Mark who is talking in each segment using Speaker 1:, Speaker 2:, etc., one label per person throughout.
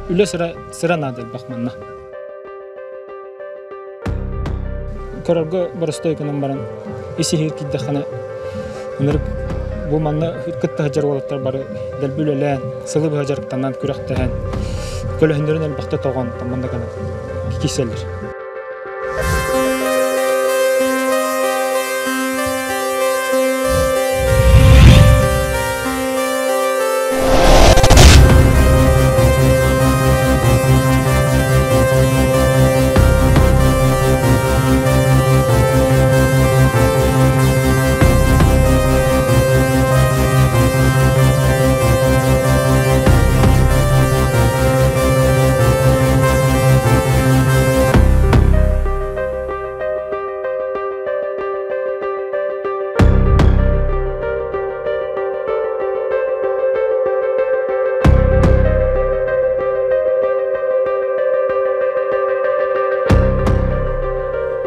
Speaker 1: Үлэ сыра сыра наада элбэх манна. Көрөргө боростуой гынан баран ис-иһигэр киирдэххинэ ынырык бу манна кытта сылдьар уолаттар бары дэлби үлэлээн, сылы быһа дьарыктанан, күрэхтэһэн, көлөһүннэрин элбэхтэ тоҕон манна гынан киирсэллэр.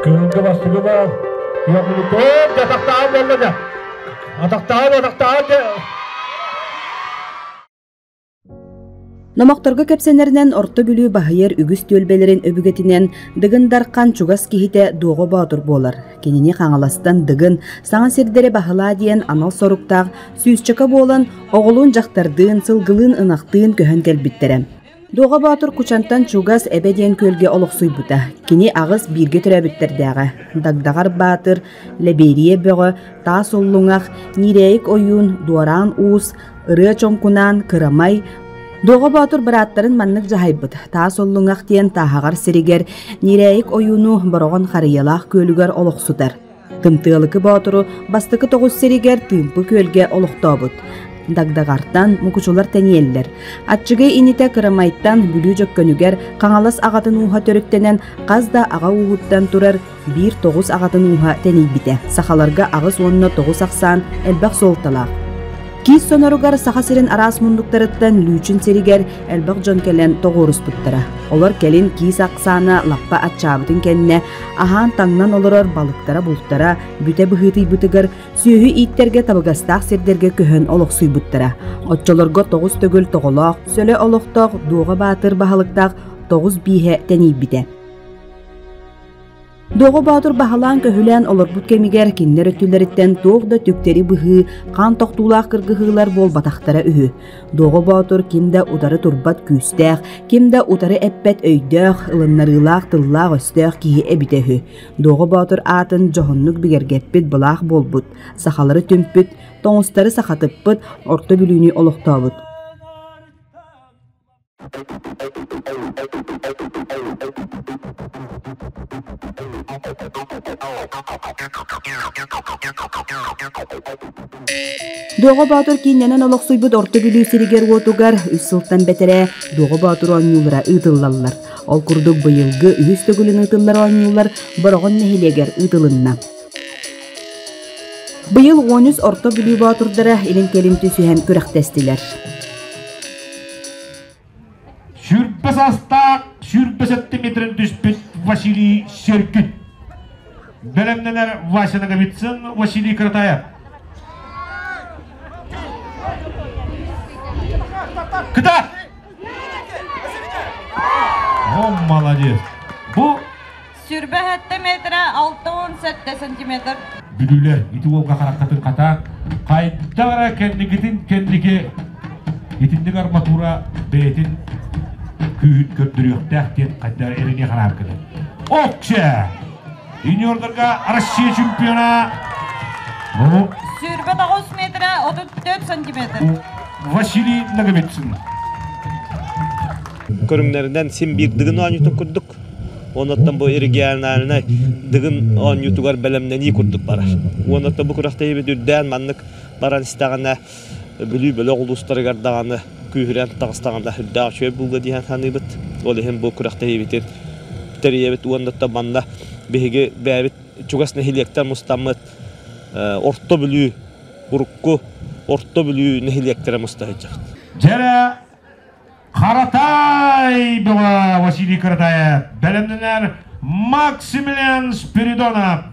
Speaker 2: Кыһылга бастыгы баар. Туох атахтаан буолла да. Атахтаан, атахтаан
Speaker 3: Номохторго кэпсэнэринэн Орто Бүлүү баһыйар үгүс түөлбэлэрин өбүгэтинэн Дыгын Дархан чугас киһитэ Дуоҕа Боотур буолар. Кинини Хаҥаластан Дыгын саҥа сирдэри баһылаа диэн анал соруктаах сүүсчэкэ буолан оҕолуун-дьахтардыын, сылгылыын-ынахтыын көһөн кэлбиттэрэ. Дуоҕа Боотур Кучантан чугас Эбэ диэн күөлгэ олохсуйбута. Кини аҕыс бииргэ төрөөбүттэрдээҕэ. Дагдаҕар Баатыр, Лэбиэрийэ Бөҕө, Таас Уллуҥах, Ньирэйик Ойуун, Дуораан Уус, Ырыа Чоҥкунаан, Кырамай, Дуоҕа Боотур бырааттарын маннык дьаһайбыт: Таас Уллуҥах диэн Тааһаҕар сиригэр Ньирэйик ойууну Бороҕон Харыйалаах күөлүгэр олохсутар. Тымтыалыкы Боотуру бастакы тоҕус сиригэр Тыымпы күөлгэ олохтообут. Дагдаҕартан мукучулар тэнийэллэр. Аччыгый инитэ Кырамайтан Бүлүү Дьөккөнүгэр Хаҥалас аҕатын ууһа төрүттэнэн хас да аҕа ууһуттан турар биир тоҕус аҕатын ууһа тэнийбитэ. Сахаларга 89 ахсаан элбэх суолталаах. Киис соноругар Саха сирин араас муннуктарыттан Лүүчүн сиригэр элбэх дьон кэлэн тоҕуоруспуттара. Олор кэлин киис ахсаана лаппа аччаабытын кэннэ аһаан-таҥнан олорор балыктара-бултара бүтэ быһыытыйбытыгар сүөһү ииттэргэ табыгастаах сирдэргэ көһөн олохсуйбуттара. Оччолорго тоҕус төгүл тоҕолоох, сөлө олохтоох Дуоҕа Баатыр баһылыктаах тоҕус бииһэ тэнийбитэ. Дуоҕа Боотур баһылаан-көһүлээн олорбут кэмигэр кинилэр өттүлэриттэн туох да түктэри быһыы, хаан тохтуулаах кыргыһыылар буолбатахтара үһү. Дуоҕа Боотур ким да утары турбат күүстээх, ким да утары эппэт өйдөөх, ылыннарыылаах тыллаах-өстөөх киһи эбитэ үһү. Дуоҕа Боотур аатын дьоһуннук бигэргэппит былаах буолбут, сахалары түмпүт, тоҥустары сахатыппыт, Орто Бүлүүнү олохтообут. Дуоҕа Боотур кииннэнэн олохсуйбут Орто Бүлүү сиригэр-уотугар үс сылтан бэтэрээ Дуоҕа Боотур оонньуулара ыытыллаллар. Ол курдук быйылгы үһүс төгүлүн ыытыллар оонньуулар Бороҕон нэһилиэгэр ыытылынна. Быйыл 13 Орто Бүлүү боотурдара илин-кэлин түсүһэн күрэхтэстилэр.
Speaker 2: Сүүрбэ саастаах, сүүрбэ сантиметрын түспүт Василий Серкин. Бэлэмнэнэр Вася Ноговицын, Василий Кратаев. Кыта! О, молодец! Бу
Speaker 4: Сүүрбэ сэттэ метрэ 67 сантиметр.
Speaker 2: Бүлүүлэр ити уолга харахтатын хатаан, хайдах эрэ кэнникитин кэнники итинник арматура бэйэтин күүһүн көрдөрүөхтээх диэн хайдах эрэ эрэниэ хараар гынар. Окче! Юниордарга Россия чемпиона
Speaker 4: Сүүрбэ тоҕус метрэ 34 сантиметр.
Speaker 2: Василий Ноговицын.
Speaker 5: Көрүҥнэринэн син биир дыгын оонньуутун курдук Онуттан бу региональнай Дыгын оонньуутугар бэлэмнэнии курдук барар. Уонна бу күрэхтэһиибит үрдээн маннык баран истэҕинэ Бүлүү бөлөх улуустарыгар даҕаны күүһүрэн таҕыстаҕына үрдээх үчүгэй буолуо диэн саныыбыт. Ол иһин бу күрэхтэһиибитин тэрийэбит уонна манна биһиги бэйэбит чугас нэһилиэктэн мустаммыт Орто Бүлүү урукку Орто Бүлүү нэһилиэктэрэ муста сылдьабыт.
Speaker 2: Дьэрэ Харатай бөҕө Василий Каратаев бэлэмнэнэр Максимилиан Спиридонов.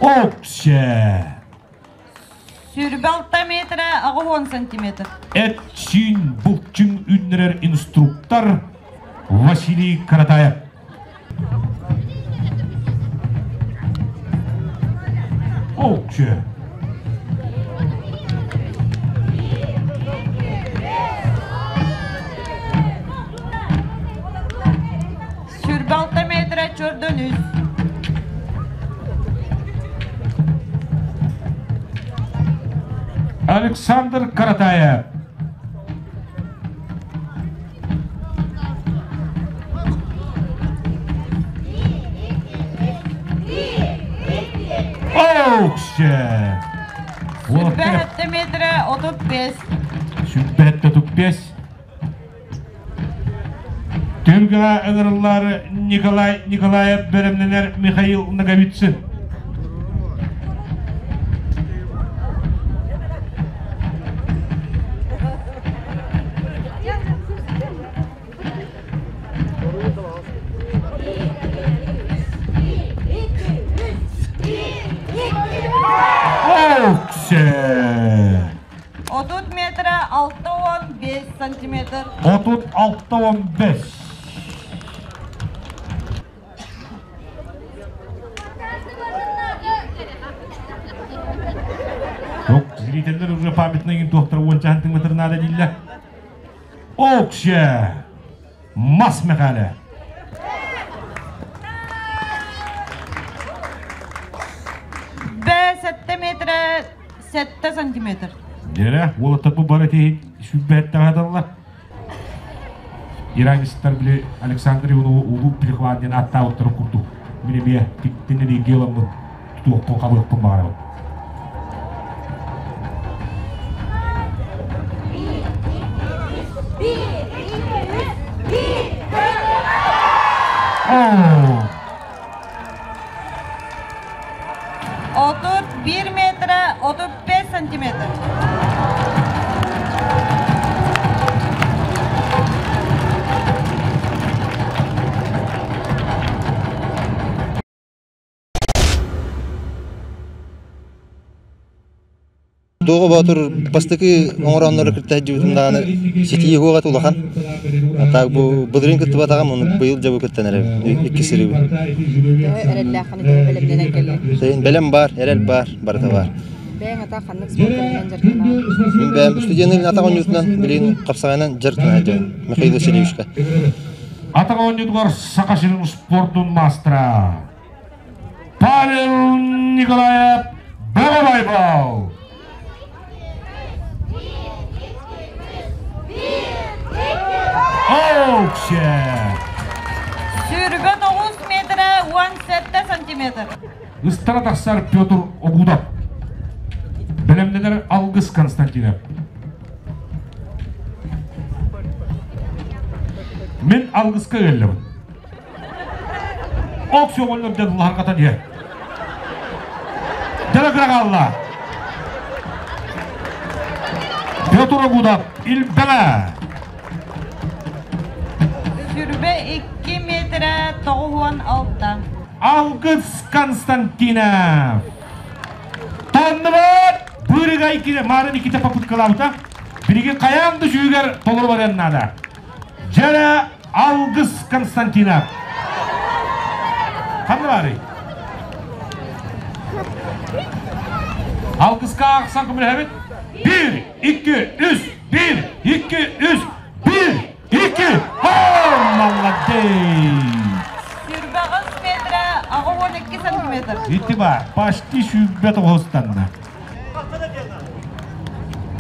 Speaker 2: Оксе.
Speaker 4: Сүүрбэ метра 80 сантиметр.
Speaker 2: Эт-сиин булчуҥ үннэрэр инструктор Василий Каратаев. Окче.
Speaker 4: Сүүрбэ метра чөрдөн үс.
Speaker 2: Александр Каратаев. Окше.
Speaker 4: Сүүрбэ метра 35.
Speaker 2: Сүүрбэ 35. Түһүлгэҕэ ыҥырыллар Николай Николаев бэлэмнэнэр Михаил Ноговицын. Оксе!
Speaker 4: 30 метра 6,5 сантиметр.
Speaker 2: 36,5. Yok, зрительдер уже памятный доктор уончаһын тыҥмытыр наада дииллэр. Окше! Мас Михайле.
Speaker 4: Б 7 метра 7 сантиметр.
Speaker 2: Дere, уолаттар бу бары тиһин сүббэттэн хаталлар. Иранистар били Александр Иванову улуу Пилихван диэн аттаабыттарын курдук. Мин эмиэ титтин геламмын тутуохпун хабыахпын баҕарабын. О!
Speaker 4: 31 метра 35 сантиметр.
Speaker 6: Дуоҕа Боотур бастакы оҥорооннору кытта сылдьыбытым даҕаны ситии уоҕа улахан. Так бу былырыын кыттыбатаҕым, ону быйыл дьэ бу кыттан эрэбин, икки сырыыбын.
Speaker 7: Эрэллээххин итини бэлэмнэнэн кэллиҥ?
Speaker 6: Бэлэм бар, эрэл бар, барыта бар.
Speaker 7: Бэйэҥ ата ханнык спорт көрүҥүнэн дьарыктанаҕын?
Speaker 6: Мин бэйэм студенныын атах оонньуутунан билигин хапсаҕайынан дьарыктана сылдьабын Михаил Васильевичка.
Speaker 2: Атах оонньуутугар Саха сирин спордун маастара Павел Николаев Бөҕө Оуксе!
Speaker 4: 29 метра 17 сантиметр.
Speaker 2: Ыстара тахсар Петр Огудов. Бэлэмнэнэр Алгыс Константинов. Мен Алгыска өллөбүн. Оксio оҕонньор дьэ лаһырҕатан иһэр. Дьэ кыраҕалла. Петр Огудов Илбэҥэ.
Speaker 4: 22 метра 96.
Speaker 2: Алгыс Константинов. Тоннубат бырыгай кире марын иккитэ попыткалаабыта. Билигин хайаан да сүүгэр толору барыан наада. Дьэрэ Алгыс Константинов. Ханна баарый? Алгыска аахсан көмөлөһөбүт. 1, 2, 3, 1, 2, 3, 1, 2, О, молодец!
Speaker 4: 29 метра 12 сантиметр.
Speaker 2: Ити ба, почти сүүрбэ тоҕустанна.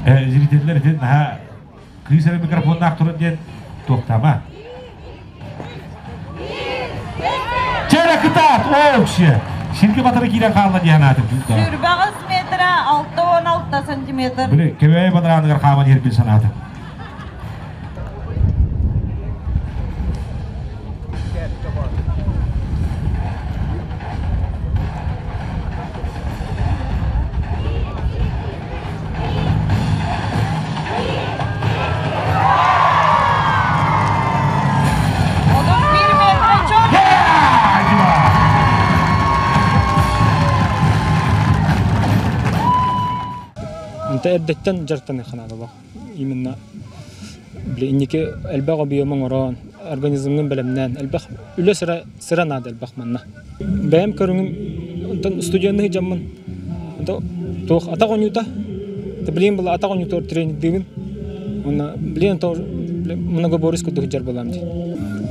Speaker 2: Зрительлер итин наһаа кыыс эрэ микрофоннаах туран диэн туохтаама. Чэрэ кытаат, вообще! Сиргэ батары киирэн хаалла диэн аатым.
Speaker 4: 29 метра 6,6 сантиметр.
Speaker 2: Били, кэбээйи бадарааныгар хааман иһэрбин санаатым.
Speaker 4: 31 метра чөк.
Speaker 1: Онто эрдэттэн дьарыктаныахха наадалаах. Именно били инники элбэх объем оҥорон, организмҥын бэлэмнээн, элбэх үлэ сыра, сыра наада элбэх манна. Бэйэм көрүҥүм онтон студенныы дьоммун туох атах оонньуута билигин была атах оонньуутугар тренердиибин уонна билигин то многоборец курдук сылдьар буолаам дии.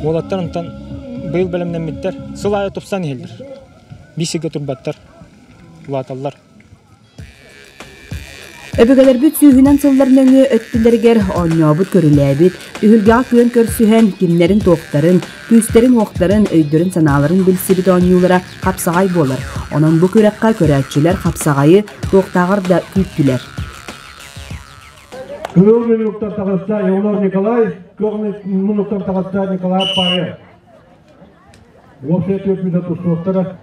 Speaker 1: Уолаттар онтон быйыл бэлэмнэммиттэр сыл аайы тупсан иһэллэр. Биир сиргэ турбаттар, улааталлар.
Speaker 3: Өбүгэлэрбит сүүһүнэн сыллар нөҥүө өттүлэригэр оонньообут-көрүлээбит, түһүлгэҕэ күөн көрсүһэн, кимнэрин-туохтарын, күүстэрин-уохтарын, өйдөрүн-санааларын билсибит оонньуулара хапсаҕай буолар. Онон бу күрэххэ көрөөччүлэр хапсаҕайы туохтааҕар да күүттүлэр.
Speaker 2: Кыһыл муннуктан таҕыста Иванов Николай, көк муннуктан таҕыста Николай Павел. Уопсай түөрт мүнүүтэ тустуохтара.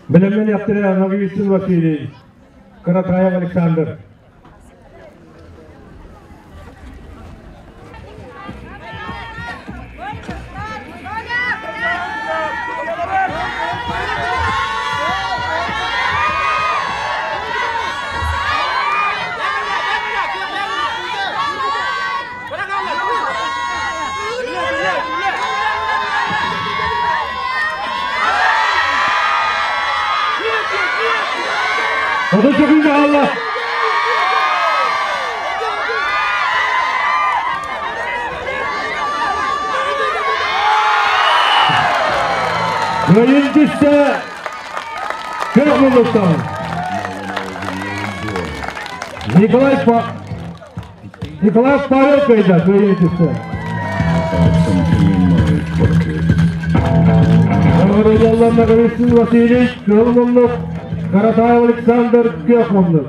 Speaker 2: Бэлэмнэниэхтэрэ Ноговицын Василий, Каратаев Александр. Отут секунда хаалла. Кыайын түстэ көх муннуктан. Николай Николай Павел кыайда, кыайыы түстэ. Оҥороллор Ноговицын Василий, Кыһыл муннук, Каратаев Александр, Күөх муннук.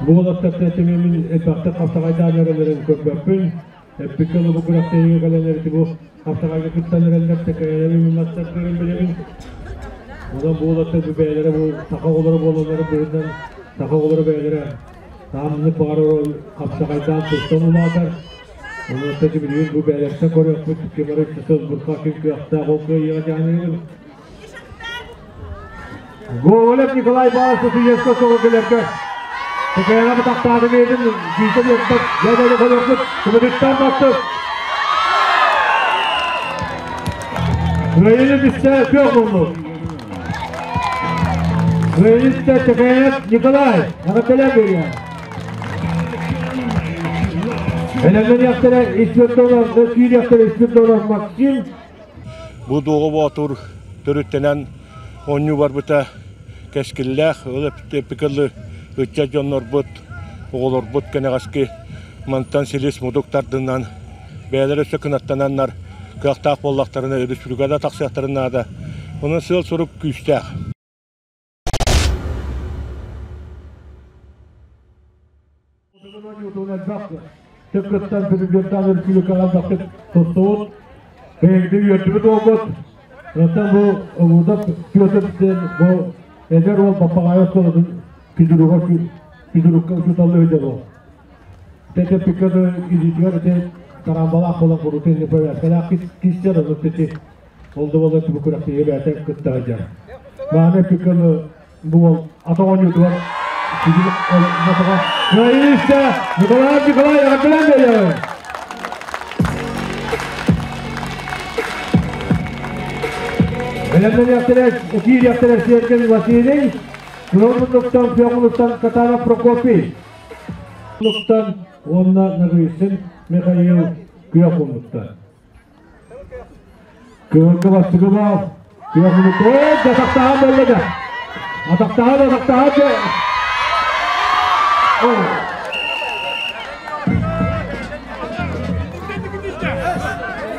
Speaker 2: Буолаттар тэтимимин элбэхтик хапсаҕайдаан эрэллэрин көрбөппүн. Эппиккэ дылы күрэхтэһиигэ кэлэн эрити бу хапсаҕайга кыттан эрэллэр тэкэйэлэри мастардарын билэбин. Онон буолаттар бу бэйэлэрэ бу саха оҕолоро буолалларын быһыытынан саха оҕолоро бэйэлэрэ таамнык баҕарар хапсаҕайдаан тустан улаатар. Онон билигин бу бэйэлэртэн көрүөхпүт ким эрэ сылбырха ким кыахтаах ол кыайыыга дьаныыбын. Гоголев Николай Павлович Сыйыска соҕу кэлэргэ Тэкэйэҕэ бытахтааты биэрдим, киисэ биэрбэт, дьэ көрүөхпүт, кымытыттан баттык. Кыайыыны түстэ күөх муннук. Кыайыыны түстэ Тэкэйэп Николай, эҕэрдэлээн биэриэ. Бэлэмнэниэхтэрэ Испирдонов, киириэхтэрэ Испирдонов Максим.
Speaker 8: Бу Дуоҕа Боотур төрүттэнэн оонньуу барбыта кэскиллээх, ол эппикэлы ыччат дьоннорбут, оҕолорбут кэнэҕэски мантан силис-мутук тардынан, бэйэлэрэ өссө кынаттананнар кыахтаах буоллахтарына өрөспүүбүлүкэ да тахсыахтарын наада. Онон сыал-сорук күүстээх.
Speaker 2: Тыккыттан президенттан республикаҕа элбэхтик туттубут, бэйэбитин үөрдүбүт уолбут. Оттон бу Улуудап Петр диэн бу эдэр уол Баппаҕаайы оскуолатын физруга физрукка учууталлыы сылдьар уол. Тэтэппиккэ да илиитигэр ити тарамбалаах буолан курутун повязкалаах кистер ону ити ол да буоллар бу күрэхтэһиигэ бэйэтэ кытта сылдьар. Мааны эппиккэ бу уол ата оонньуутугар Кыайыыста Николай Николай эҕэрдэлээн биэриэҕиҥ! Бэлэмнэниэхтэрэ, киириэхтэрэ Сергей Василий, Кыһыл муннуктан, Күөх муннуктан Катанов Прокопий, муннуктан уонна Ноговицын Михаил Күөх муннуктан. Кыһылга бастакы баал. Күөх муннук. Атахтаһан буолла да. Атахтаһан, атахтаһан.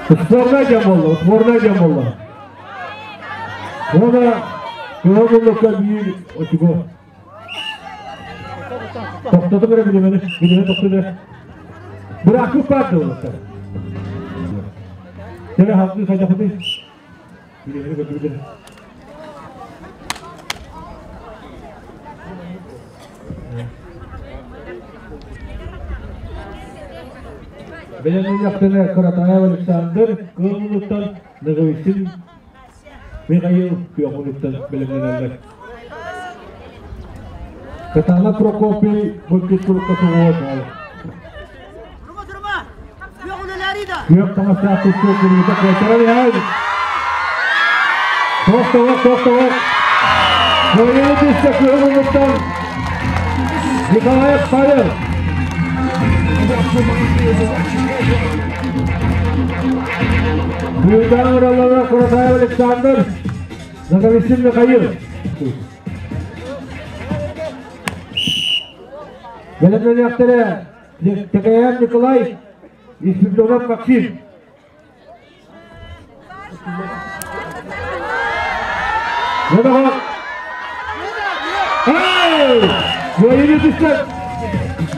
Speaker 2: Сборная диэн буолла, сборная диэн буолла. Уонна кыһыл муннукка биир очко. Тохтоту эрэ билимэни, билимэ тохтоту. Бырааккыт баар да Тере халкы хайдахыты? Билимэни көрдүбүт. Бэлэмнэниэхтэрэ Каратаев Александр Кыыл Ноговицын Михаил Күөх бэлэмнэнэллэр. Катана Прокопий бу курукка суҕуот. Күөх таҥастаах тустуу күрүүтэ куотаран иһэр. Тохтолох, тохтолох. Кыайыыны түстэ күөх улуттан Николаев Павел. Күүрдээн ыраллара Куратаев Александр, Ноговицын Михаил. Бэлэмнэниэхтэрэ Тэкэйээн Николай, Испирдонов Максим. Модоҕо. Эй! Кыайыыны түстэ.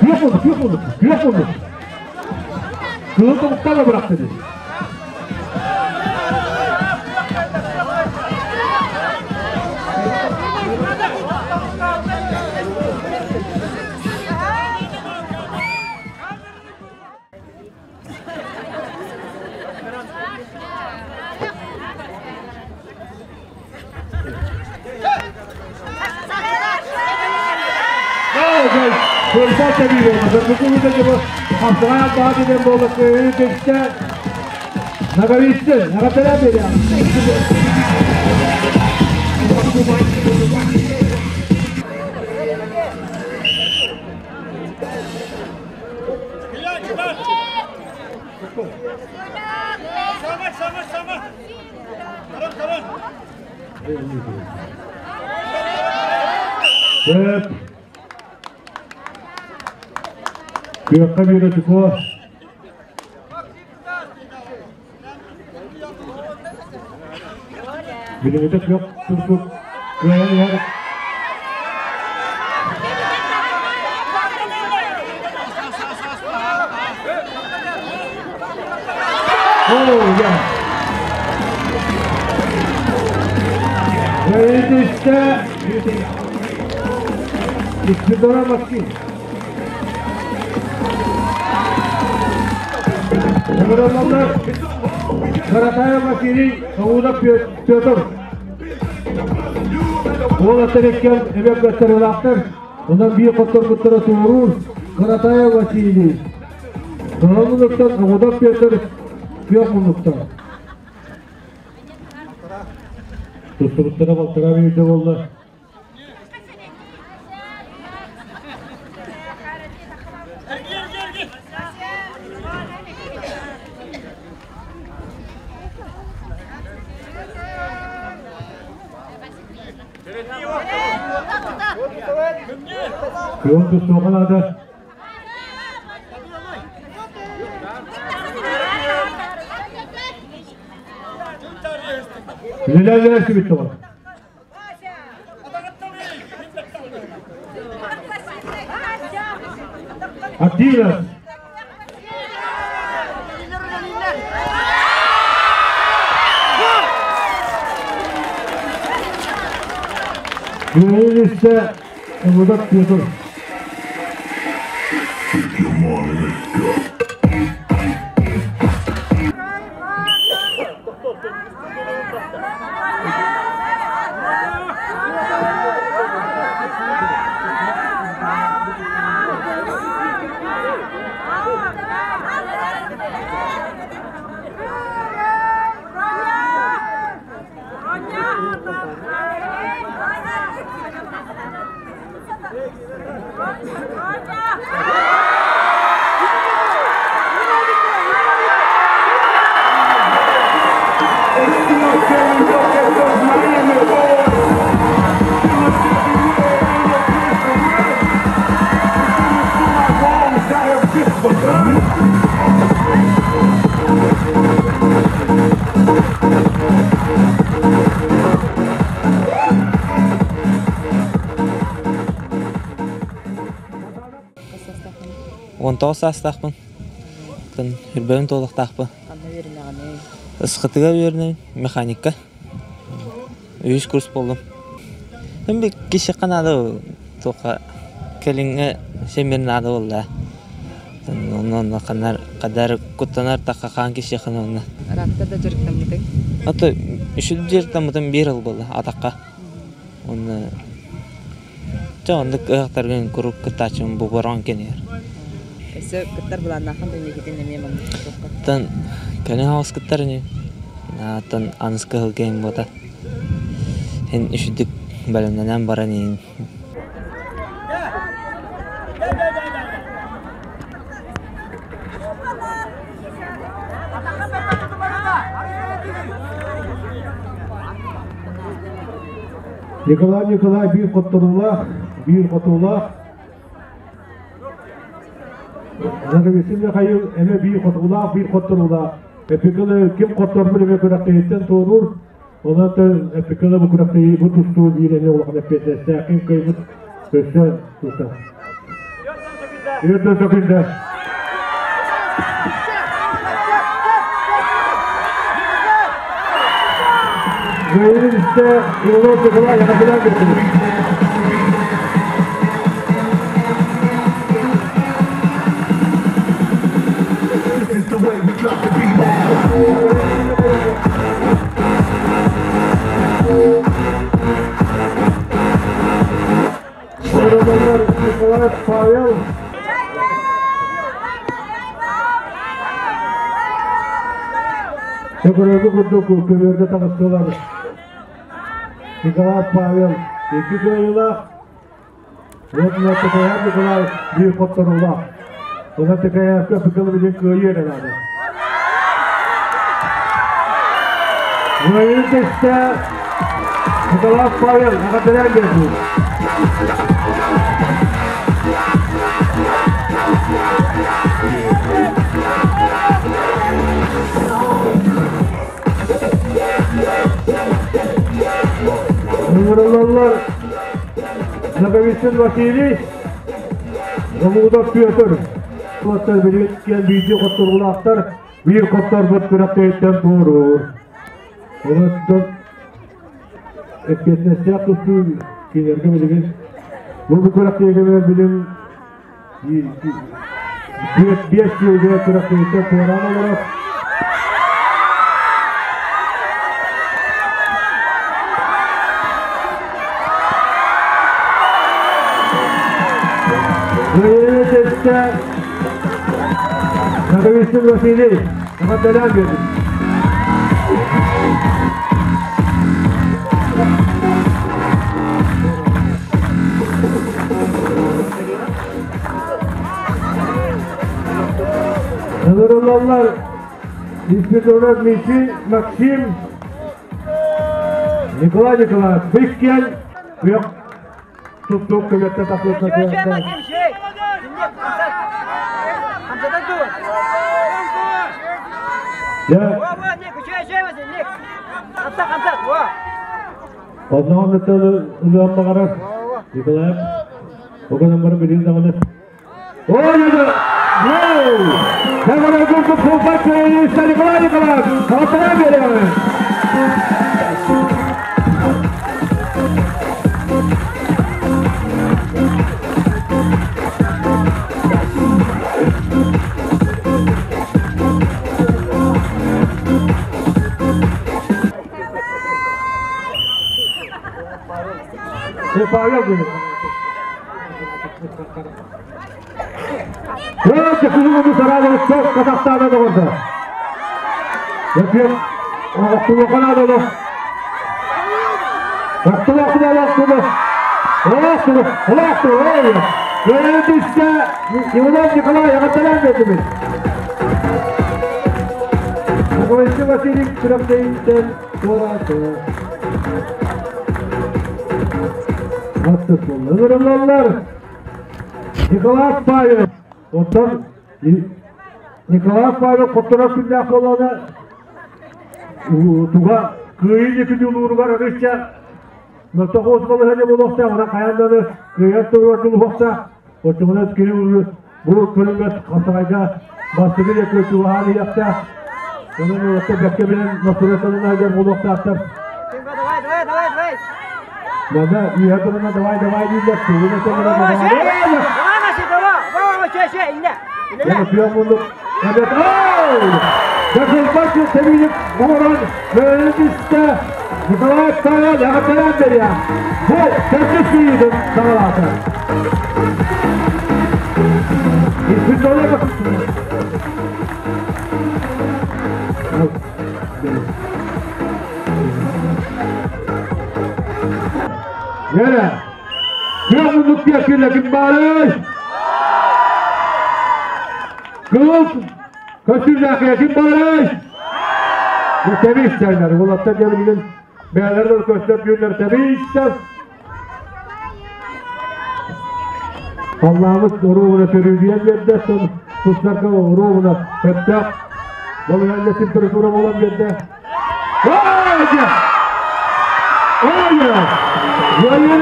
Speaker 2: Күөх болду, күөх болду, күөх болду. Кыһыл тобуктан бырахты дии. Сөп. Күөххэ биир очко. Билиҥҥитэ күөх турбут кыайан иһэр. Oh, yeah. Кыайыы Исидора Максим. Ыҥырыллаллар Каратаев Василий, Саудов Петр. Уолаттар иккиэн эбэ көттөрүлаахтар. Онон биир хотторбуттара туоруур Каратаев Василий. Кыһыл муннуктан Саудов Петр күөх муннуктан. Тустубуттара балтараа мүнүүтэ буолла. Күөн тустууга наада. Үлэлээн сүбүт тоҕо. Активность. Күнүстэ Ымыдак Петр.
Speaker 5: 19 саастаахпын. Тын үрбэбин туолуохтаахпын. Ысхытыга үөрэнэбин, механикка. Үһүс курс буоллум. Мин би кишиэххэ наада туохха кэлиҥҥэ сэмир наада буолла. Онно ханна
Speaker 9: Кадар куттанар тахха хаан кишиэхин онно.
Speaker 7: Ыраатта да дьарыктаммытыҥ?
Speaker 9: Ото үчүл дьарыктаммытым биир ыл буолла атахха. Онно чэ оннук ыһыахтаргын куруук кыттааччым бу бороон кэнигэр.
Speaker 7: Өссө кыттар былааннааххын да инникитин эмиэ маннык туохха?
Speaker 9: Оттон көнө хаҕыс кыттар ини. Оттон аныскы ыһылгайым буота. Эн үчүдүк бэлэмнэнэн баран иһин.
Speaker 2: Николай Николай биир хотторуулаах, биир хотуулаах. Наговицын Михаил эмэ биир хотуулаах, биир хотторуулаах. Эпикалы ким хотторбут эмэ күрэхтэһииттэн туоруур. Онон эпикалы бу күрэхтэһии бу тустуу биир эмэ улахан эппиэтинэстээх ким кыайбыт өссө тута. Үөрдө сөкүндэ. Кыайыы истэ Иванов Николай Яковлев кэлбит. Николаев Павел Көкөрөгү курдук көбүөргэ таҕыстылар. Николай Павел икки кыайыылаах, уонна Текеев Николай биир хотторуулаах. Онон Текеевка быкыл билин кыайыы эрэ наада. Кыайыы тэстэ Николай Павел эҕэрдэлээн биэрдин. Ыҥырыллаллар Наговицын Василий, Голудов Петр. Уолаттар билигин биирдии хотторуулаахтар, биир хотторбут күрэхтэһииттэн туоруур. Онон эппиэтинэстээх тустуу кинилэргэ билигин бу күрэхтэһиигэ билим биэс киһигэ күрэхтэһииттэн туораан олорор. Кыайыы Наговицын Василий, эҕэрдэлээн биэрдим. Ыҥырыллаллар Инспекторов Мичи Максим Николай Николаев Быккен Күөх туттук көмөттө тахсыта. Онноон ылыан баҕарар Николаев. Оҕонон бары билин даҕаны. Ой, Николай Николаев! Калатара беремин! Павел Өте күнү сараалыбыт Казахстана доҕордо. Өпүөк оҕоттулуоханаадоло. Оттулуохтулуохтулу. Олохтулу, олохтулу, ой. Көрүтүстэ Иванов Николай эҕэрдэлээн бердибит. Николай Васильев күрэхтэһииттэн туорааты. Ыҥырыллаллар Николай Павел. Оттон Николай Павел хотторор күннээх буоллаҕына туга кыайыы диэки дьулууругар арыычча мөлтөх уос балаһыанньа буолуохтаах, онон хайаан даҕаны кыайар туругар дьулуһуохтаах. Оччоҕуна кини бу көрүҥҥэ хапсаҕайга бастакы диэки чугаһаан иһиэхтээх. Онон уолаттар бэккэ билэн настырыаккаларын айдар буолуохтаахтар.
Speaker 4: Давай, давай, давай, давай.
Speaker 2: Мана үөһэ турана давай, давай дииллэр, тугун этэн давай.
Speaker 4: Давай, Маси, давай, давай, давай, че, че, инне.
Speaker 2: Яна күөх муннук Дакылбат тэбиилик оҥорон бөөлүн түстэ Николай Павел эҕэрдэлээн бэрия. Бу төрдүс кииритин саҕалаата. Yere. Күөх муннук диэккиллэ ким баарый? Кылыл көстүүлээхиэ ким баарый? Бу тэбиссэннэр, улаттар дьэбилин бэйэлэр көстөр түүннэр тэбиссэн. Халлаамыт оруобуна сөрүүдүйэн биэрдэ, тустарга оруобуна сөптөөх балыһанньа температура буолан биэрдэ. Ой! Военный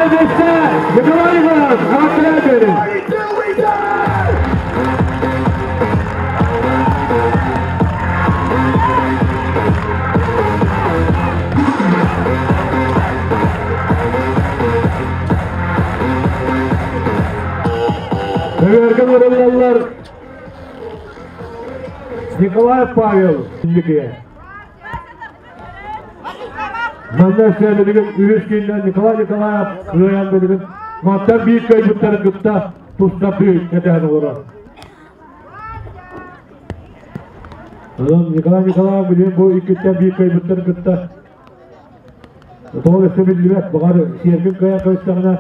Speaker 2: Николай Иванович, Ахтыраберин! Көбүөргэ ырыллаллар Николай Павел Инникие. Манна өссө билигин үһүс кииннэн Николай Николаев кыайан билигин мантан биир кыайбыттарын кытта тустардыы кэтэһэн олорор. Онон Николай Николаев билигин бу иккиттэн биир кыайбыттарын кытта тоҕо өссө биллибэт, баҕар сиэргин кыайан көстөҕүнэ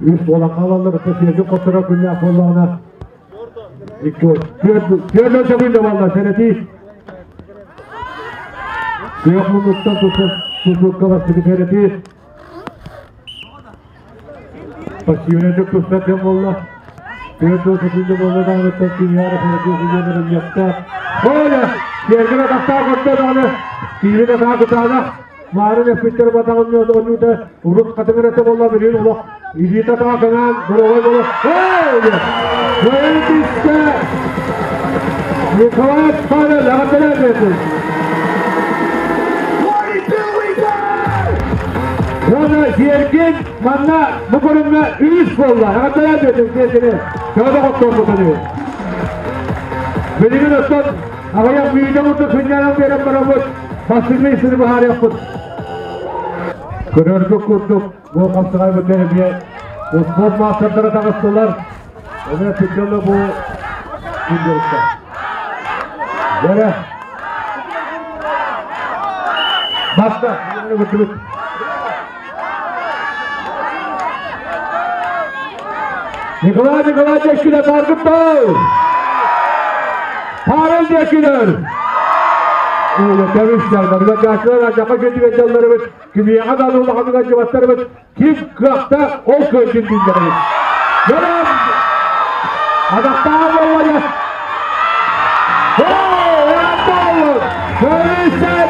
Speaker 2: үс буолан хаалаллар, өссө сиэргин хотторор күннээх буоллаҕына икки түөрт секунда буолла сэрэтии. Күөх муннуктан тутукка бастакы сэрэтии. Пассивнайдык тустар кэм буолла. 40 секунда буолла даҕаныттан кимиэхэ сэрэтии сыдьыанар ылыахтаах. Оля! Сиэргин атахтаах көрдө даҕаны. Киирин атаҕа кытаанах. Маарын эппиттэр батаҕын ойуута урут хатыҥыр этэ буолла билигин олох илиитэ атаҕа кыҥаан доруобай буола. Оля! Кыайын Николай Павел эҕэрдэлээн Уонна Сергей манна бу көрүҥҥэ үс буолла. Эҕэрдэлээн биэрдим Сергейни. Төһө да хотторбутун. Билигин оттон аҕыйах мүнүүтэ курдук сынньанан биэрэн бараммыт бастыҥы сыны быһаарыахпыт. Көрөргө курдук бу хапсаҕайбыт эмиэ успуорт маастардара таҕыстылар. Эмиэ пиккелле бу күндөрүктэ. Дьэрэ. Баста. Николай Николаевич күнэ баргыттау! Павел диэкилэр! Кэбистэр, гачылар, жака көтүгө жалларыбыт, кимиэхэ да улаханыга жыбаттарыбыт, ким кыахта ол кыайдын дииллэрибит. Бөлөм! Адактаан боллайа!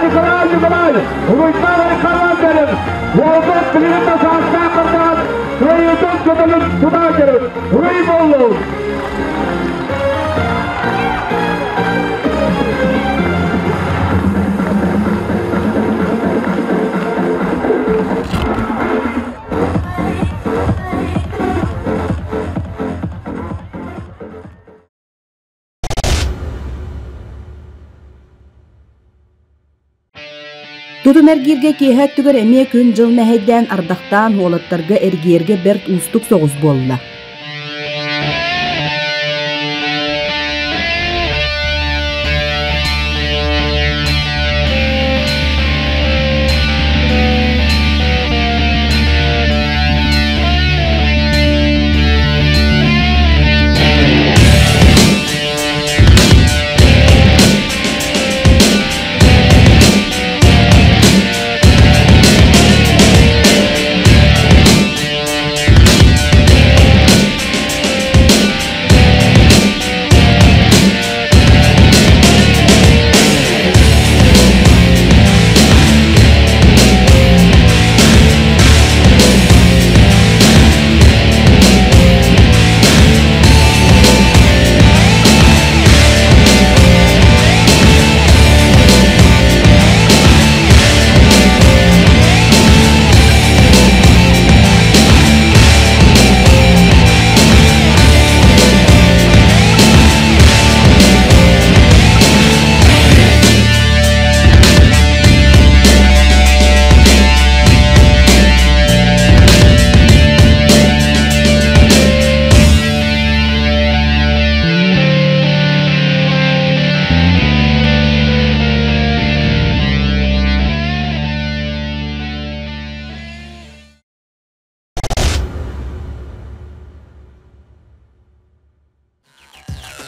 Speaker 2: Николай Николай! Уруйдар Карван берин! Уолбут билигин да саастаах кырдаан, кыайыытын көтөлүн тутаа керин! Уруй боллун!
Speaker 3: Тутум эргииргэ киэһэ өттүгэр эмиэ күн-дьыл мэһэйдээн ардахтаан уолаттарга эргийэргэ бэрт уустук соҕус буолла.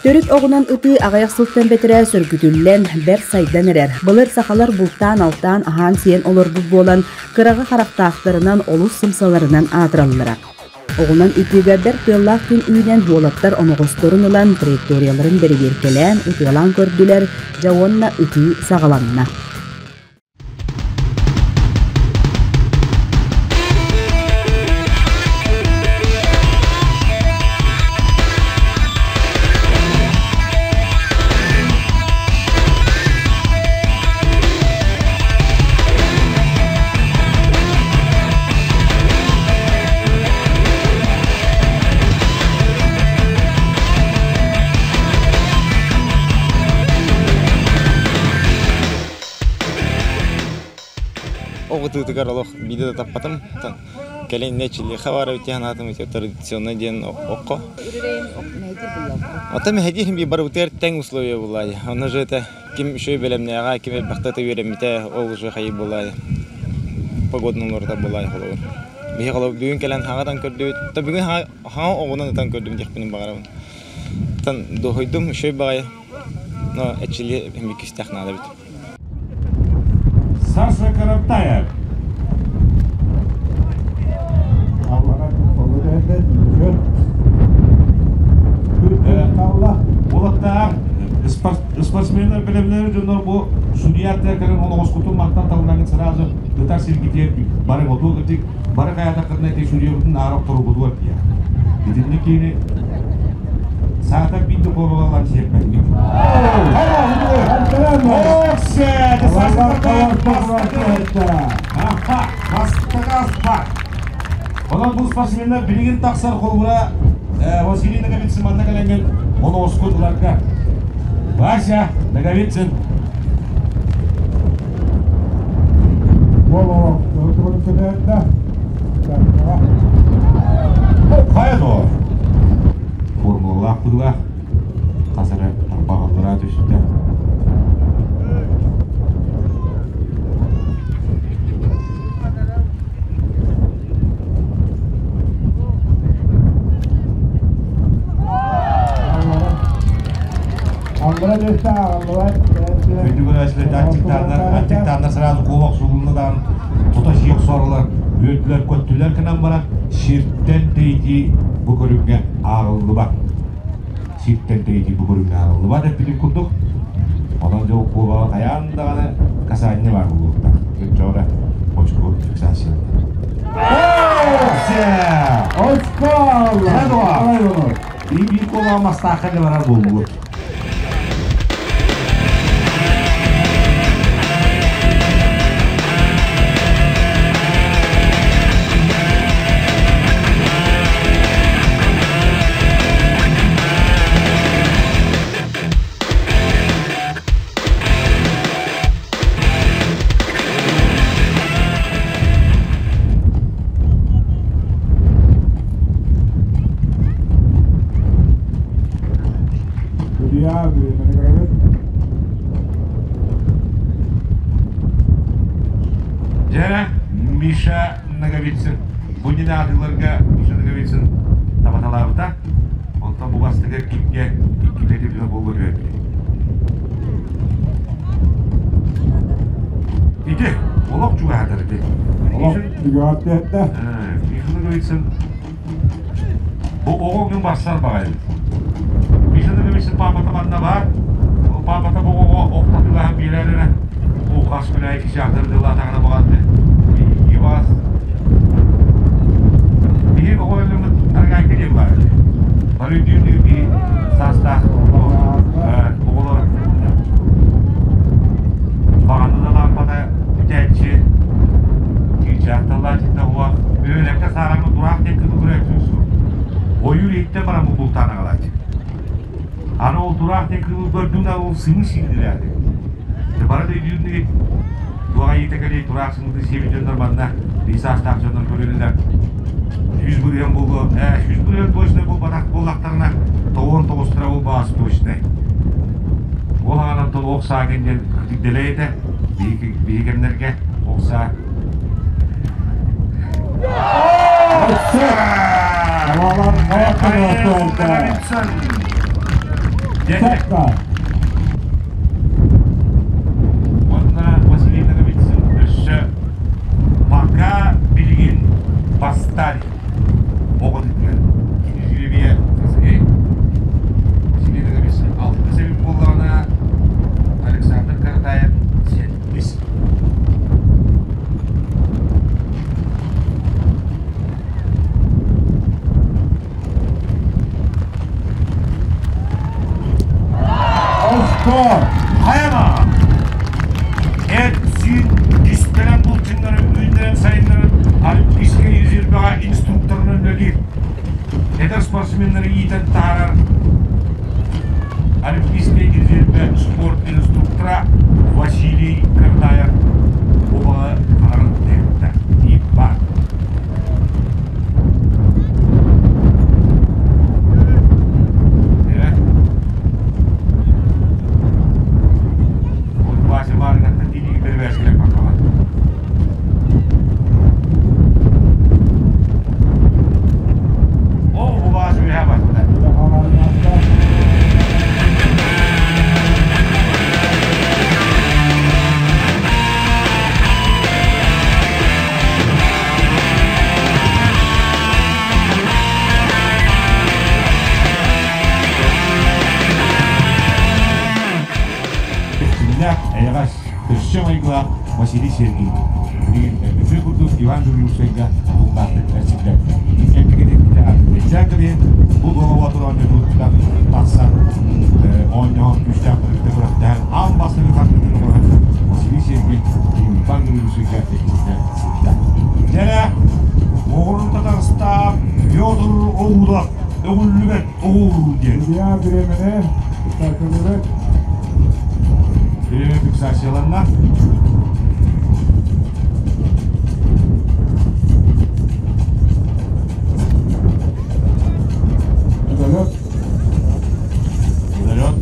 Speaker 3: Төрүт оҕунан ытыы аҕыйах сылтан бэтэрээ сөргүтүллэн, бэрт сайдан эрэр. Былыр сахалар бултаан-алтаан аһаан-сиэн олорбут буолан, кыраҕы харахтаахтарынан олус сымсаларынан аатыраллара. Оҕунан ытыыга бэрт тыаллаах күн үүнэн уолаттар оноҕосторун ылан траекторияларын бэрэбиэркэлээн ытыалаан көрдүлэр, дьэ уонна ытыы саҕаланна.
Speaker 6: Оҕутуутугар олох биирдэ да таппатым. Кэлин нэчилиэхэ баар эбит санаатым традиционно диэн окко. Оттон мэһэдиир би барыбытыгар тэҥ условия булаайы. Ону же это ким үчүгэй бэлэмнээҕэ, ким элбэхтэ үөрэммитэ, ол уже хайы булаайы. Погодный олорто булаайы холобур. Биһи холобур бүгүн кэлэн хаҥатан көрдүбүт. То бүгүн хаҥа оҕунан ытан көрдүм диэхпин баҕарабын. Тан дуоһуйдум, үчүгэй баҕайы. Но эчили эмиккистээх наада эбит.
Speaker 2: Саша Караптаев. Уолаттаах спортсменнар бэлэмнэр дьоннор бу судья кэлэн олоҕоскутун мантан талынагын сразу ытар сиргитиэр бары оту ытык бары хайатаххытына ити судьябытын аара охторубутугар тиийэ. Итинник киини саатар биирдэ куобалалар сиэппэтигит. Онон бу спортсменнар билигин тахсар холбура Василий Ноговицын манна кэлэҥҥин оноҕоскут ыларга. Вася Ноговицын. Хайа доо? Формулалаах быылаах хас эрэ тарбаҕаллара түстэ. Күндү көрөөччүлэр аттиктааннар сразу куобах суулунна даҕаны тута сиэх соролор үөрдүлэр көттүлэр гынан баран сиртэн тэйитии бу көрүҥҥэ ааҕыллыбат. Сиртэн тэйитии бу көрүҥҥэ ааҕыллыбат эппитим курдук. Онон дьэ куобаҕа хайаан даҕаны касание баар буолуохтаах. Оччоҕо очко фиксация.
Speaker 10: Очко!
Speaker 2: Биир куобаҕа мастаахха да барар буолбут. Дьэ, Миша Ноговицын бу иннинэ Миша Ноговицын табаталаабыта. Онтон бу бастакы кимҥэ иккитэ буолла түһэрбит. Ити, олох чугаһатар ити.
Speaker 10: Олох чугаһатар.
Speaker 2: Миша Ноговицын Бу оҕо күн барсар баҕайы. Миша Ноговицын паапата манна баар. Паапата бу оҕоҕо охтатыгаһан биэрэр эрэ. Бу хас күн аайы кисяхтар дылаатаҕына баҕанды. Ивас. Биһи оҕо өлүмүт аргайка диэн баар. Бары өйдүүр биһи саастаах оҕолор баҕаны да лаампата бүтээччи чыычаах таллааччыта уох бөһүөлэккэ саараҥҥа тураах диэн кыыл көрөөччү суох. Ойуур иһиттэн баран бу бултаан аҕалааччы. Аны ол тураах диэн кыылы көрдүҥ да ол сымы сиирдилээти. Бары да өйдүүр Туох айыыта кэлиэй тураах сымыты сиэбит дьоннор манна биир саастаах дьоннор көрүллэр. 100 бырыһыан буолуо, 100 бырыһыан точно буолбатах буоллахтарына, тоҕуон тоҕустара буолбаҕас точнай. Ол аҕанан тол ох саа диэн кытык этэ, биһи кэмнэргэ ох саа. Дьэ, Уонна Василий Ноговицын өссө пока билигин бастаан оҕотугар кини жребийэ Василий Ноговицын алтыс эбит буоллаҕына Александр Каратаев сэттис. Очко! Хайама! Эт-сиин кистэлэҥ булчуннары үүннэрэн сайыннаран Олимпийскай резервэҕэ инструкторынан үлэлиир. Эдэр спортсменнары иитэн таһаарар Олимпийскай резервэ спорт инструктора Василий Карнаев кубогы хаҥарын тэһиттэ. Ииппа. Күннээх, эйэҕэс, өссө майгылаах Василий Сергеевич. Билигин үтүө курдук Иван Жулюшайга уһуннаахтык эрчиллэр. Эчээн кэлин бу Голова оонньуутуттан тахсан оонньоһон күүстээх көрүктэ күрэхтэһэн аан бастакы хардыытын оҥорон Василий Сергеевич Иван Жулюшайга иккистэ сытта. Дьэрэ, оҕурун Татарстан Петр Оудов өҕүллүбэт оҕууруу диэн.
Speaker 10: Судья бириэмэни фиксациялыыр.
Speaker 2: Бириэмэ фиксацияланна.
Speaker 10: Удалет.
Speaker 2: Удалет.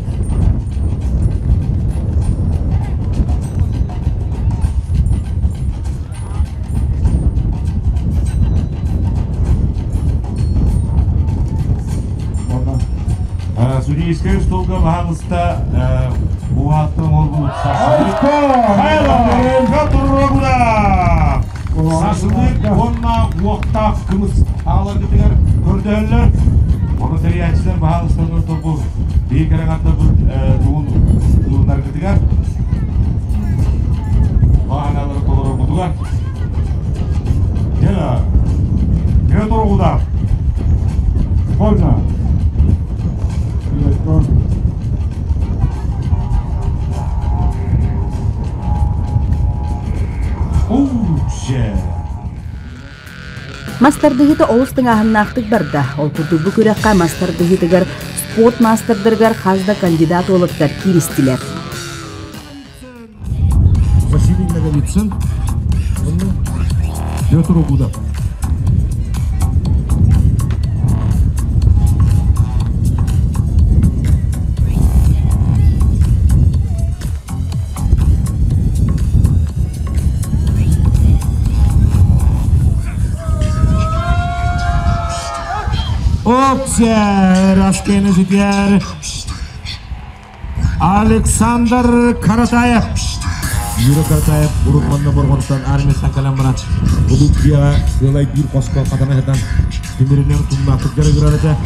Speaker 2: Судейскай столга баһаалыста буһааттан оҥорбут Сасылык уонна уохтаах кымыс аҕаларгытыгар көрдөһөллөр. Ону тэрийээччилэр баһаалыстан торбу биир кэрэҥаттарбыт тугун ылынаргытыгар баһаналары толороргутугар Дьэ, Петр Угудав.
Speaker 10: Вольно.
Speaker 2: Лучше.
Speaker 3: Мас тардыһыыта олус тыҥааһыннаахтык барда. Ол курдук бу күрэххэ мас тардыһыытыгар спорт маастардарыгар хас да кандидат уолаттар кииристилэр.
Speaker 2: Василий Ноговицын, Петр Угудов. Опция Раскена Зитяр Александр Каратаев. Юра Каратаев урут манна Боргонтон армияттан кэлэн баран улуу дьиэҕэ сыалай биир хоско хатана сытан тимиринэн тумнаахтык дьарыгырар этэ.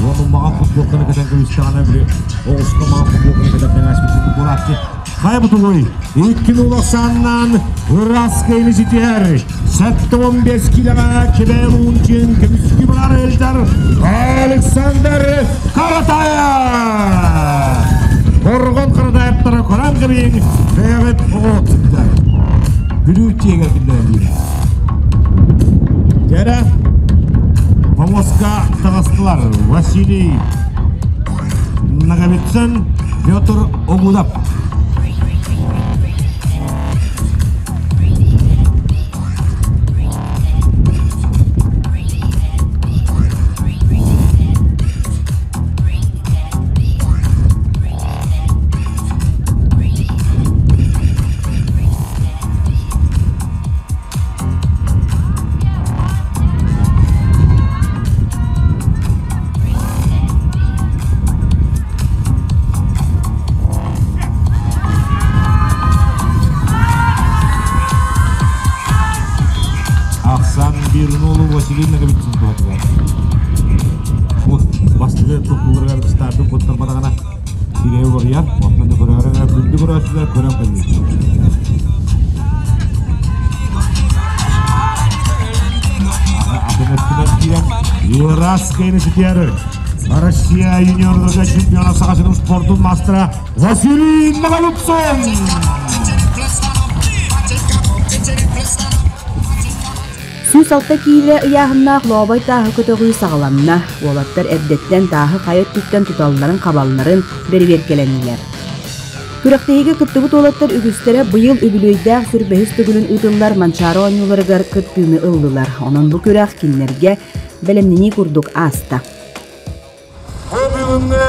Speaker 2: Уонна маҕан футболканы кэтэн кэбистэҕинэ били оҕуска маҕан футболканы кэтэн тэҥээспит курдук буолааччы. Хайа бутулуй? Икки улахсааннаан ыраас кыайыны ситиһэр. 75 килоҕа Кэбээл Уунчин көмүскү бар Эльдар Александр Каратаев! Хоргон Каратаевтара Коран кэбиин бэйэҕит оҕоттар. Бүлүү тиэгэр биллэрэн биирэ. Дьэрэ Помоска таҕыстылар Василий Ноговицын, Петр Огудов. Биир уолу Василий Ноговицын туһатыгар. Бу бастакы тохтууларыгар стартын куттарбатаҕына сирэйи уларыйар, оттон да көрөөрө күндү көрөөччүлэр көрөн кэллилэр. Атын өттүнэн киирэн Юрасскайны ситиэр Россия юниорларга чемпиона Саха сирин спордун мастера Василий Ноговицын!
Speaker 3: 106 киилэ ыйааһыннаах лообой тааһы көтөҕүү саҕаланна. Уолаттар эрдэттэн тааһы хайа өттүттэн туталларын-хабалларын бэрэбиэркэлэннилэр. Күрэхтэһиигэ кыттыбыт уолаттар үгүстэрэ быйыл үбүлүөйдээх сүрбэһис төгүлүн ыытыллар Манчаары оонньууларыгар кыттыыны ыллылар. Онон бу күрэх кинилэргэ бэлэмнэнии курдук ааста.
Speaker 11: Бу бүгүҥҥү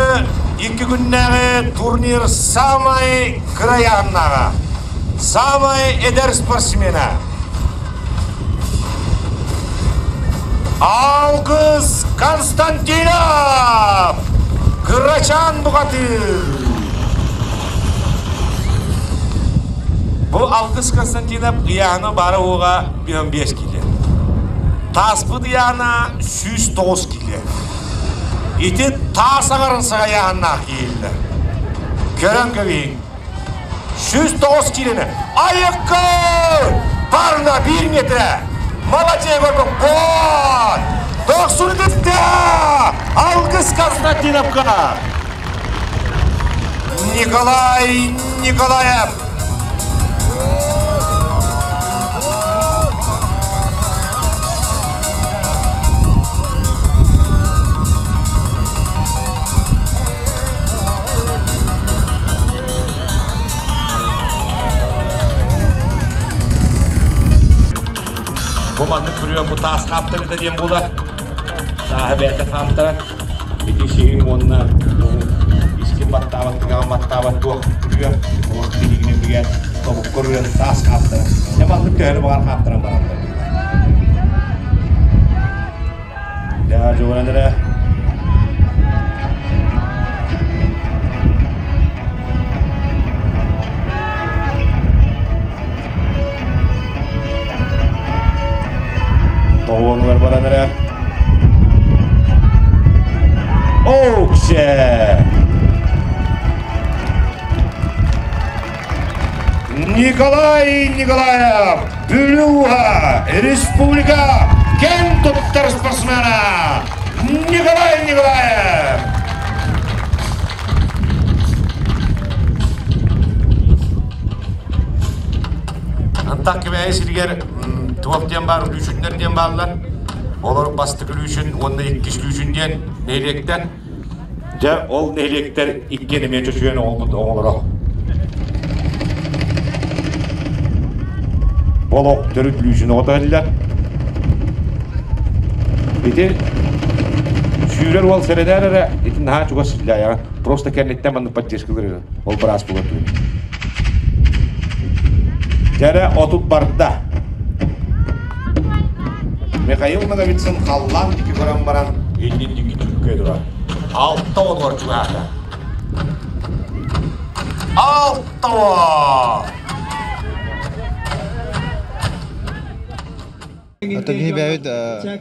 Speaker 11: икки күннээҕи турнир саамай кырайааннааҕа, саамай эдэр спортсмена Алгыс Константинов! Кырачаан бухатыыр! Бу Алгыс Константинов ыйааһына баара-уоҕа 15 киилэ. Тааспыт ыйааһына 109 киилэ. Ити таас аҥарын саҕайааһыннаах киириллэр. Көрөн кэбиһиҥ. 109 киилэни айыккы! Парна 1 метрэ! Молодец, вот! Дохсун бүттэ! Алгыс Константиновка! Николай Николаев!
Speaker 2: Бу маннык күрүө бу таас хаптарыта диэн буолар. Тааһы бэйэтэ хаамтарар. Ити сиһин уонна искин баттаабат, тыгаҕын баттаабат туох күрүө олох тиһигинэн бигэ тобукка үрэн таас хаамтарар. Дьэ маннык төһөнү баҕар хаамтаран бараллар. Дьэ, дьууран эрэ. Тоҕуонугар баран эрэ. Оуксе!
Speaker 11: Николай Николаев, Бүлүү Республика кең туттар спортсмена Николай Николаев!
Speaker 2: Антах Кэбээйи сиригэр туох диэн баар үлүүчүннэр диэн бааллар. Олор бастакы үлүүчүн уонна иккис үлүүчүн диэн нэһилиэктэр. Дьэ, ол нэһилиэктэр иккиэн эмиэ чочуйан оҥорбут оҕолоро. Олох төрүт үлүүчүн оҕото иһиллэр. Ити сүүрэр уол сэрэнээр эрэ, ити наһаа чугас силлээйэҕин. Просто кэнниттэн маннык поддержкалар ол быраас буолар түгэн.
Speaker 11: Дьэрэ отут барда. Михаил Ноговицын халлаан диэки көрөн баран иннин диэки түккэ турар. 60-ар чугаһаата. 60!
Speaker 6: Ото биһи бэйэбит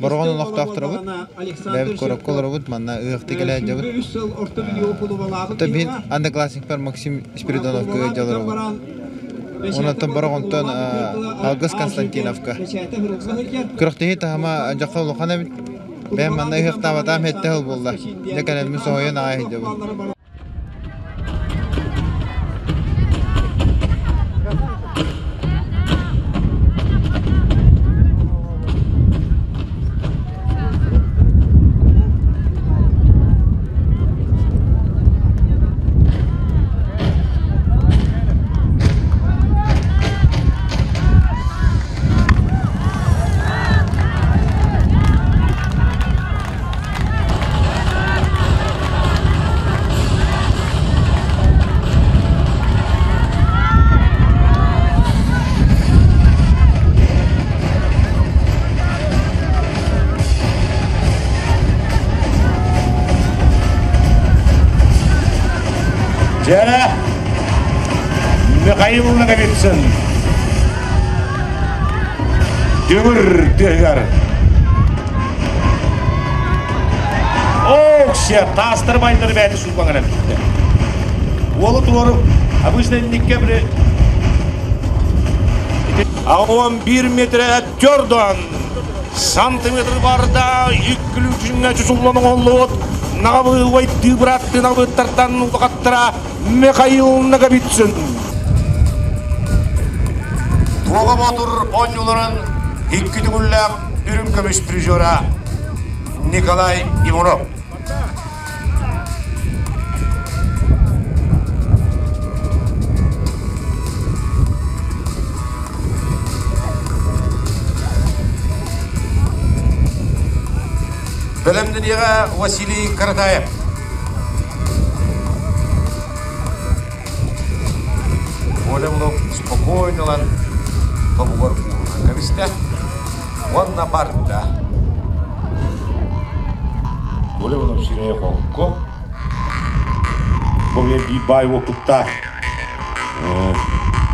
Speaker 6: Бороҕон олохтоохторобут. Бэйэбит куоракка олоробут, манна ыһыахтыы кэлэ сылдьабыт. Ото биһин одноклассникпар Максим Спиридоновка ыалдьа олоробут. Онтон Бороҕонтон Алгыс Константиновка. Күрэхтэһии таһыма дьахха улахан эбит. Бэйэм манна ыһыахтаабатаам сэттэ сыл буолла. Дьэ кэлэммин соһуйан аҕай сылдьабын.
Speaker 11: Дьэрэ Михаил Ноговицын дүҥүр тыаһыгар. Вообще таастары байдары бэйэни сууллан эрэн бүттэ. Уолу туору обычно инникке били 11 метре төрдөн сантиметр барда иккүлүүчүҥҥэ чучуллан оҥоһуллубут наҕабыылбай тыыбырааттыы наҕабыттартан улахаттара Михаил Наговицын. Туоҕа Боотур оонньууларын икки төгүллээх үрүҥ көмүс призера Николай Иванов. Бэлэмнэниэҕэ Василий Каратаев. Коля Влог спокойно ылан тобугар уурунан кэбистэ уонна барда. Коля Влог сирэйэ холку. Бу биир баай уопуттаах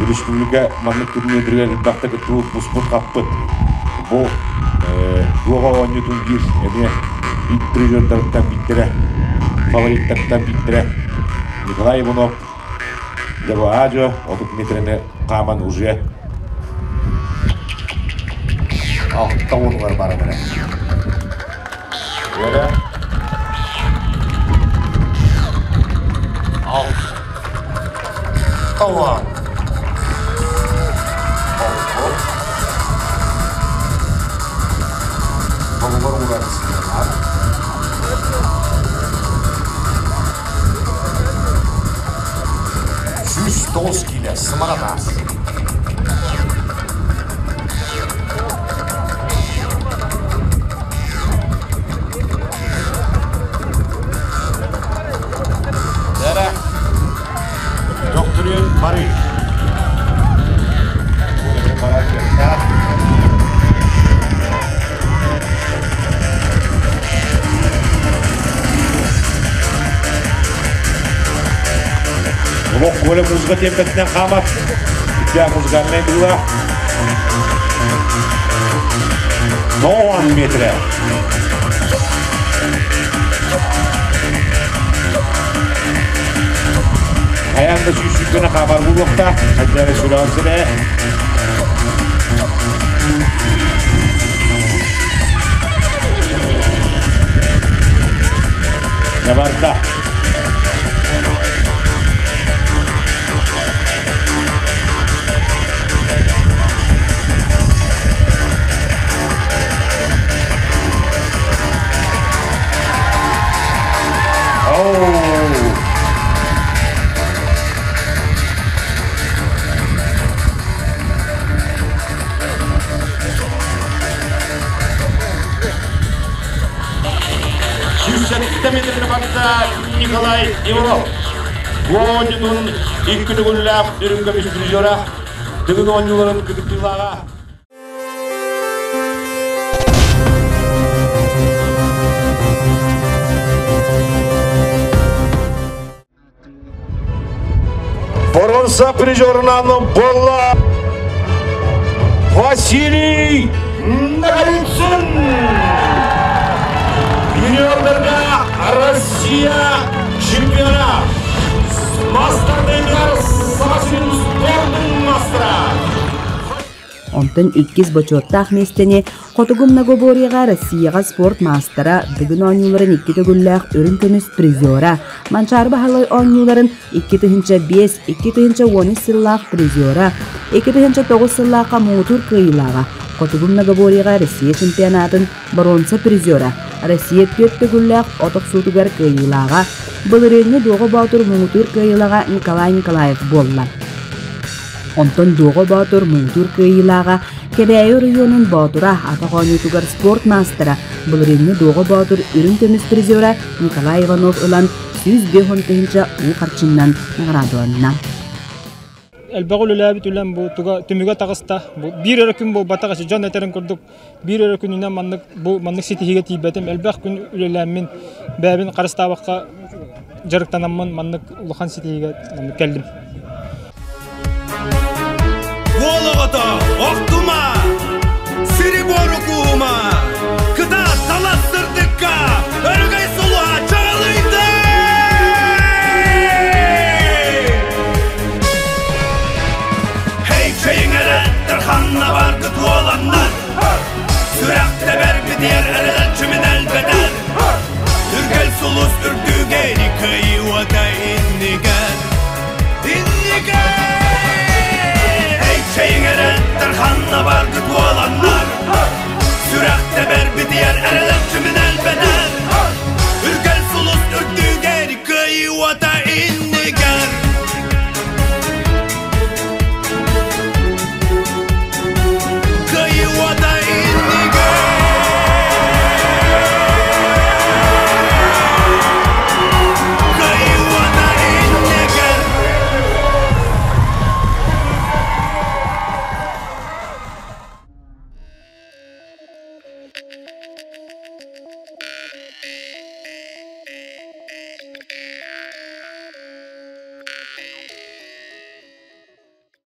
Speaker 11: республика маннык турнирдэригэр элбэхтэ кыттыбыт буспут-хаппыт. Бу дуоҕа оонньуутун биир эмиэ биир призердарыттан биирдэрэ, фавориттартан биирдэрэ Николай Иванов Дьабаадьо 30 метрэни хааман уже алта уонугар баран эрэ. Уола 60. Тобугар уурар сыһыаннаах. 109 киилэ сымара таас. Дэрэ, Докторин Барый. Олох Коля музыка темпетинэн хаамар. Итя музыкальная была. Тоон метре. Хайаан да сүүс хаамар буолуохтаах. Хайдары сүрэҕин сирэ. Барда. Oh! 107 метрini барда Николай Иванов. Оонньуутун икки төгүллээх үрүҥ көмүс призера Дыгын оонньууларын кыттыылааҕа. Бронза призерынан буолла Василий Наговицын! Юниордарга Россия чемпиона! Мастер Саха сирин спордун мастера!
Speaker 3: Онтон иккис бочуоттаах миэстэни Хотугу многоборьеҕа Россияҕа спорт маастара, Дыгын оонньууларын икки төгүллээх үрүҥ көмүс призера, Манчаары Баһылай оонньууларын 2005, 2013 сыллаах призера, 2009 сыллаахха муҥутуур кыайыылааҕа, Хотугу многоборьеҕа Россия чемпионатын боруонса призера, Россия түөрт төгүллээх от охсуутугар кыайыылааҕа, былырыыҥҥы Дуоҕа Боотур муҥутуур кыайыылааҕа Николай Николаев буолла. Онтон Дуоҕа Боотур муҥутуур кыайыылааҕа Кэбээйи оройуонун Боотура атах оонньуутугар спорт маастара, былырыыҥҥы Дуоҕа Боотур үрүҥ көмүс призера Николай Иванов ылан 150 тыһыынча уу харчыннан наҕараадаланна.
Speaker 1: Элбэх үлэлээбит үлэм бу туга түмүгэ таҕыста. Бу биир эрэ күн буолбатах, дьон этэрин курдук биир эрэ күнүнэн маннык бу маннык ситиһиигэ тиийбэтим. Элбэх күн үлэлээммин, бэйэбин харыстаабакка дьарыктанаммын маннык улахан ситиһиигэ маннык кэллим.
Speaker 12: Уол оҕото, охтума! Сири-буору куума! Кытаат, талас сырдыкка! Өрөгөй сулуһа чаҕылыйа! Ханна баргыт?